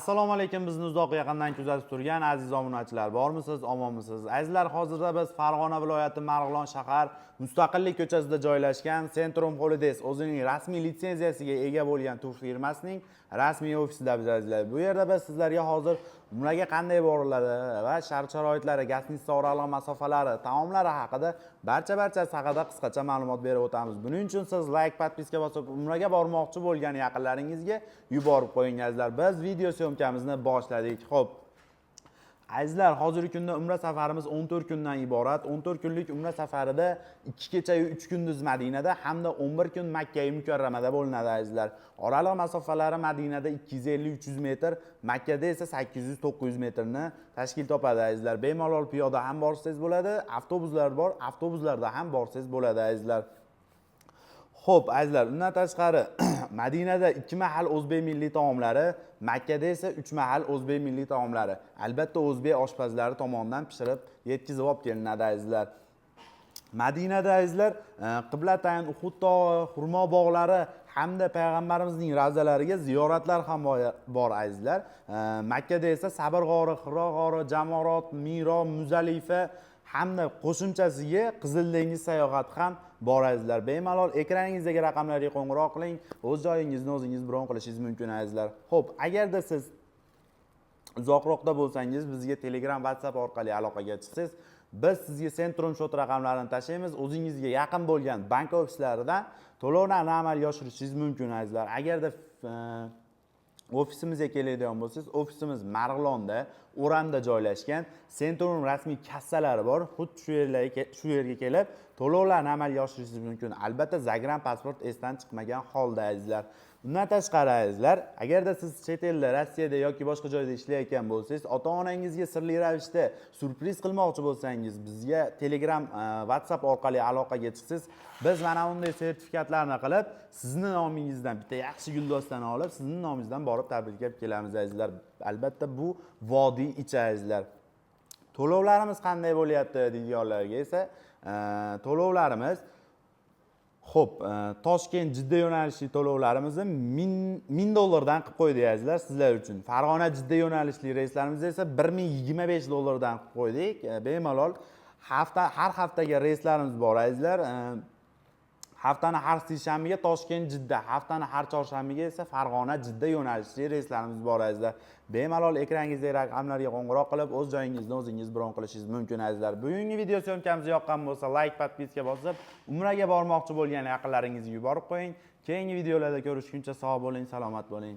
Assalomu alaykum, bizni uzoq yaqindan kuzatib turgan aziz obunachilar, bormisiz, omonmisiz? Azizlar, hozirda biz Farg'ona viloyati, Marg'ilon shahar, Mustaqillik ko'chasida joylashgan Centrum Holidays o'zining rasmiy litsenziyasiga ega bo'lgan tur firmasining rasmiy ofisida biz, azizlar. Bu yerda biz sizlarga hozir umraga qanday boriladi va shart sharoitlari, гостиница, oraliq masofalari, taomlari haqida, barcha barchasi haqida qisqacha ma'lumot berib o'tamiz. Buning uchun siz layk, подписка bosib, umraga bormoqchi bo'lgan yaqinlaringizga yuborib qo'ying, azizlar. Biz video съёмка mizni boshladik. Xo'p, azizlar, hozirgi kunda umra safarimiz 14 kundan iborat. 14 kunlik umra safarida 2 kechayu 3 kunduz Madinada hamda 11 kun Makkai Mukarramada bo'linadi, azizlar. Oraliq masofalari Madinada 250-300 metr, Makkada esa 800-900 metrni tashkil topadi, azizlar. Bemalol piyoda ham borsangiz bo'ladi, avtobuslar bor, avtobuslarda ham borsangiz bo'ladi, azizlar. Xo'p, azizlar, undan tashqari Madinada 2 mahal o'zbek milliy taomlari, Makkada esa 3 mahal o'zbek milliy taomlari. Albatta, o'zbek oshpazlari tomonidan pishirib yetkazib olib kelinadi, azizlar. Madinada, azizlar, Qiblatayn, Uhud tog'i, xurmo bog'lari hamda payg'ambarimizning ravzalariga ziyoratlar ham bor, azizlar. Makkada esa Sabr g'ori, Hiro g'ori, Jamorot, Miro, Muzalifa hamda qo'shimchasiga Qizil dengiz sayohati ham bor, azizlar. Bemalol ekraningizdagi raqamlarga qo'ng'iroq qiling, o'z joyingizni o'zingiz bron qilishingiz mumkin, azizlar. Xo'p, agarda siz uzoqroqda bo'lsangiz, bizga Telegram, WhatsApp orqali aloqaga chiqsangiz, biz sizga Centrum счёт raqamlarini tashlaymiz. O'zingizga yaqin bo'lgan bank ofislaridan to'lovlarni amalga oshirishingiz mumkin, azizlar. Agarda ofisimizga keladigan bo'lsangiz, ofisimiz Marg'ilonda, O'ramda joylashgan. Centrum rasmiy kassalari bor. Xuddi shu yerga kelib to'lovlarni amalga oshirishingiz mumkin. Albatta, загран pasport esdan chiqmagan holda, azizlar. Undan tashqari, azizlar, agarda siz chet elda, Rossiyada yoki boshqa joyda ishlayotgan bo'lsangiz, ota onangizga sirli ravishda syurpriz qilmoqchi bo'lsangiz, bizga Telegram, WhatsApp orqali aloqaga chiqsangiz, biz mana bunday sertifikatlarni qilib, sizni nomingizdan bitta yaxshi guldastani olib, sizni nomingizdan borib tabriklab kelamiz, azizlar. Albatta, bu vodiy ichi, azizlar. To'lovlarimiz qanday bo'lyapti deydiganlarga esa, to'lovlarimiz, xo'p, Toshkent Jidda yo'nalishli to'lovlarimizni 1000 dollardan qilib qo'ydik, azizlar, sizlar uchun. Farg'ona Jidda yo'nalishli reyslarimizni esa 1025 dollardan qilib qo'ydik. Bemalol har haftaga reyslarimiz bor, azizlar. Haftani har seshanbiga Toshkent Jidda, haftani har chorshanbiga esa Farg'ona Jidda yo'nalishli reyslarimiz bor, azizlar. Bemalol ekrangingizdagi raqamlarga qo'ng'iroq qilib, o'z joyingizni o'zingiz bron qilishingiz mumkin, azizlar. Bugungi video съёмка miz yoqqan bo'lsa, layk, подписка bosib, umraga bormoqchi bo'lgan yaqinlaringizga yuborib qo'ying. Keyingi videolarda ko'rishguncha sog' bo'ling, salomat bo'ling.